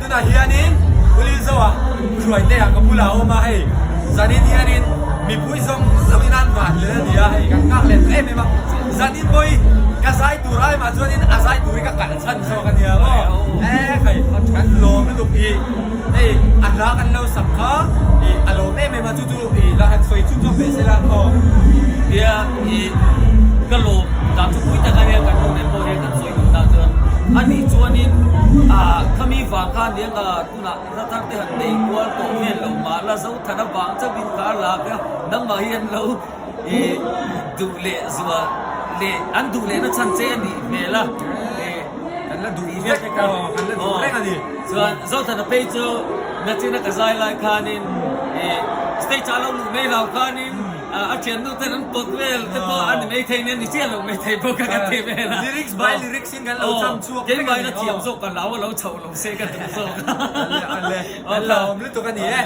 Tunah hianin Ulilzoa Hruaitea ka bulah a awm a, hei zanin hianin mipui zawng zawngin an nghah hlel a ni a, hei kan nghak leh ta em em a. Zanin pawh hi ka zai tur aimah chuanin a zai tur hi ka kalh chhan zawk a nia maw? E hei kan lawm lutuk i hei a hla kan lo sak kha i a lawm em em a chu chu i la han sawi chhun zawk ve se la aw. Nia i ka lawm dan chu pui tak a nia kan nu nen pawh hian kan sawi duh ta chuan a nih chuanin ah khami vang kha nia ka tunah hla thar te han nei kual tawh hian lo mah la Zothana vang chauhin kha a lak a nangmah hi an lo I duh leh zual leh an duh lehna chhan che a nih hmel a, i kan la duh vek a, kan la duh reng a ni. Chuan Zothana phei chu nachina ka zai lai khanin i stage ah a lo luh mai lo khanin a thiannu ten an pawt vel te pawh a ni maithei nen ni chiah lo maithei bawk a ka ti vel a. Lyrics by lyrics in kan lo cham chhuak vek a ni. Keimah in a thiam zawk ka hlau a lo chhoh lo se ka duh zawk. Ale ale, kan la awm lutuk a ni e.